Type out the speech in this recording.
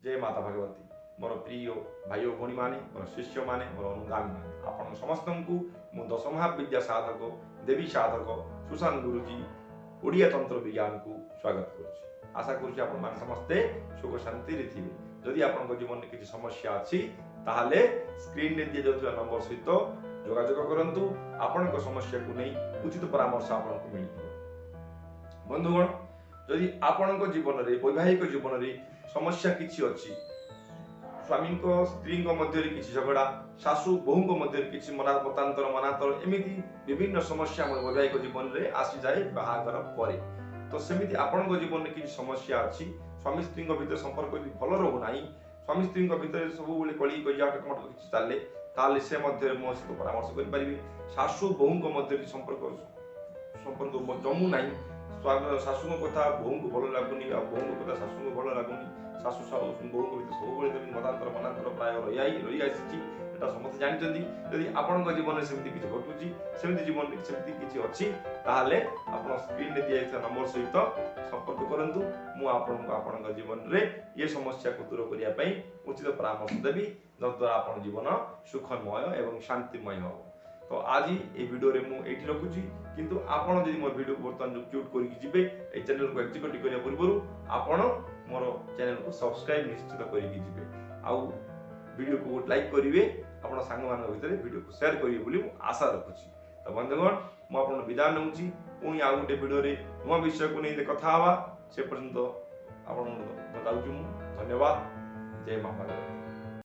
ଜୟ ମାତା ଭଗବତୀ। ମୋର ପ୍ରିୟ ଭାଇ ଓ ଭଉଣୀମାନେ, ମୋର ଶିଷ୍ୟମାନେ, ମୋର ଅନୁଗାମୀମାନେ, ଆପଣ ସମସ୍ତଙ୍କୁ ମୁଁ ଦଶମହାବିଦ୍ୟା ସାଧକ, ଦେବୀ ସାଧକ ସୁଶାନ୍ତ ଗୁରୁଜୀ ଓଡ଼ିଆ ତନ୍ତ୍ର ବିଜ୍ଞାନକୁ ସ୍ୱାଗତ କରୁଛି। ଆଶା କରୁଛି ଆପଣମାନେ ସମସ୍ତେ ସୁଖ ଶାନ୍ତିରେ ଥିବେ। ଯଦି ଆପଣଙ୍କ ଜୀବନରେ କିଛି ସମସ୍ୟା ଅଛି, ତାହେଲେ ସ୍କ୍ରିନରେ ଦିଆଯାଉଥିବା ନମ୍ବର ସହିତ ଯୋଗାଯୋଗ କରନ୍ତୁ। ଆପଣଙ୍କ ସମସ୍ୟାକୁ ନେଇ ଉଚିତ ପରାମର୍ଶ ଆପଣଙ୍କୁ ମିଳିଯିବ। ବନ୍ଧୁଗଣ, ଯଦି ଆପଣଙ୍କ ଜୀବନରେ, ବୈବାହିକ ଜୀବନରେ ସମସ୍ୟା କିଛି ଅଛି, ସ୍ୱାମୀଙ୍କ ସ୍ତ୍ରୀଙ୍କ ମଧ୍ୟରେ କିଛି ଝଗଡ଼ା, ଶାଶୁ ବୋହୂଙ୍କ ମଧ୍ୟରେ କିଛି ମନା ମତାନ୍ତର ମନାନ୍ତର, ଏମିତି ବିଭିନ୍ନ ସମସ୍ୟା ଆମ ବୈବାହିକ ଜୀବନରେ ଆସିଯାଏ ବାହାଘର ପରେ। ତ ସେମିତି ଆପଣଙ୍କ ଜୀବନରେ କିଛି ସମସ୍ୟା ଅଛି, ସ୍ୱାମୀ ସ୍ତ୍ରୀଙ୍କ ଭିତରେ ସମ୍ପର୍କ ଯଦି ଭଲ ରହୁନାହିଁ, ସ୍ୱାମୀ ସ୍ତ୍ରୀଙ୍କ ଭିତରେ ସବୁବେଳେ କଳି କଜିଆ ଟକମଟକ କିଛି ଚାଲେ, ତାହେଲେ ସେ ମଧ୍ୟରେ ମୋ ସହିତ ପରାମର୍ଶ କରିପାରିବେ। ଶାଶୁ ବୋହୂଙ୍କ ମଧ୍ୟରେ ସମ୍ପର୍କ ଜମୁନାହିଁ, ଶାଶୁଙ୍କ କଥା ବୋହୂଙ୍କୁ ଭଲ ଲାଗୁନି ଆଉ ବୋହୂଙ୍କ କଥା ଶାଶୁଙ୍କୁ ଭଲ ଲାଗୁନି, ଶାଶୁ ବୋହୂଙ୍କ ଭିତରେ ସବୁବେଳେ ସେମିତି ମତାନ୍ତର ମନାନ୍ତର ପ୍ରାୟ ରହି ଆସିଛି, ଏଟା ସମସ୍ତେ ଜାଣିଛନ୍ତି। ଯଦି ଆପଣଙ୍କ ଜୀବନରେ ସେମିତି କିଛି ଘଟୁଛି, ସେମିତି ଜୀବନରେ ସେମିତି କିଛି ଅଛି, ତାହେଲେ ଆପଣ ସ୍କ୍ରିନରେ ଦିଆଯାଇଥିବା ନମ୍ବର ସହିତ ସମ୍ପର୍କ କରନ୍ତୁ। ମୁଁ ଆପଣଙ୍କୁ ଆପଣଙ୍କ ଜୀବନରେ ଏ ସମସ୍ୟାକୁ ଦୂର କରିବା ପାଇଁ ଉଚିତ ପରାମର୍ଶ ଦେବି, ଯଦ୍ୱାରା ଆପଣଙ୍କ ଜୀବନ ସୁଖମୟ ଏବଂ ଶାନ୍ତିମୟ ହେବ। ତ ଆଜି ଏଇ ଭିଡ଼ିଓରେ ମୁଁ ଏଇଠି ରଖୁଛି। କିନ୍ତୁ ଆପଣ ଯଦି ମୋର ଭିଡ଼ିଓକୁ ବର୍ତ୍ତମାନ ଯେଉଁ କ୍ୟୁଟ୍ କରିକି ଯିବେ, ଏଇ ଚ୍ୟାନେଲକୁ ଏକ୍ଜିକ୍ୟୁଟିଭ୍ କରିବା ପୂର୍ବରୁ ଆପଣ ମୋର ଚ୍ୟାନେଲକୁ ସବସ୍କ୍ରାଇବ୍ ନିଶ୍ଚିତ କରିକି ଯିବେ ଆଉ ଭିଡ଼ିଓକୁ ଗୋଟେ ଲାଇକ୍ କରିବେ, ଆପଣ ସାଙ୍ଗମାନଙ୍କ ଭିତରେ ଭିଡ଼ିଓକୁ ସେୟାର କରିବେ ବୋଲି ମୁଁ ଆଶା ରଖୁଛି। ତ ବନ୍ଧୁଗଣ, ମୁଁ ଆପଣଙ୍କୁ ବିଦାୟ ନେଉଛି। ପୁଣି ଆଉ ଗୋଟେ ଭିଡ଼ିଓରେ ନୂଆ ବିଷୟକୁ ନେଇ କଥା ହେବା। ସେ ପର୍ଯ୍ୟନ୍ତ ଆପଣଙ୍କୁ ଯାଉଛି ମୁଁ। ଧନ୍ୟବାଦ। ଜୟ ମା ଭଗବତୀ।